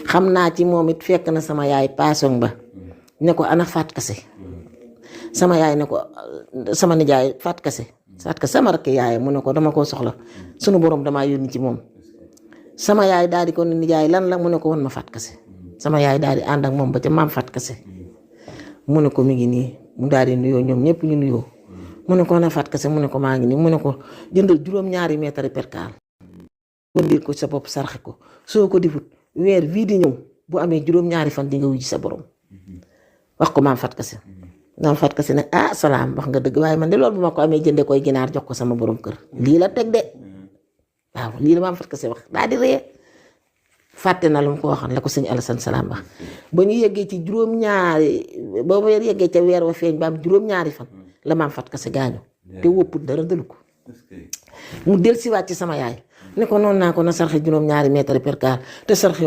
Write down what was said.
xam naa ci moom it fekk na sama yaay paasong ba ne ko ana Faat Kase sama yaay ne ko sama nijaay Faat Kase sama rakk yaay mu ne ko dama koo soxla sunu borom damaa yónni ci moom sama yaay daal di ko ne nijaay lan la mu ne ko won ma Faat Kase sama yaay daal di ànd ak moom ba ca maam Faat Kase mu ne ko mi ngi nii mu daal di nuyoo ñoom ñëpp ñu nuyoo mu ne ko ana Faat Kase mu ne ko maa ngi nii mu ne ko jëndal juróom-ñaari mètre perkaal wëndeel ko sa bopp sarxe ko soo ko difut weer wii di ñëw bu amee juróom-ñaari fan di nga wujji sa borom wax ko maam Faat Kase maam Faat Kase ne ah salaam wax nga dëgg waaye man de loolu bu ma ko amee jënde koy ginaar jox ko sama borom kër lii la teg de waaw lii la maam Faat Kase wax daal di ree fàtte na lu mu ko waxoon la ko sëñ Alassane Salaam wax ba ñu yeggee ci juróom-ñaari ba weer yeggee ca weer wa feeñ ba am juróom-ñaari fan la maam Faat Kase gaañu te wópput dara dalu ko mu del siwaat ci sama yaay ne ko noonu naa ko na sarxe juróom-ñaari mètre perkaal te sarxe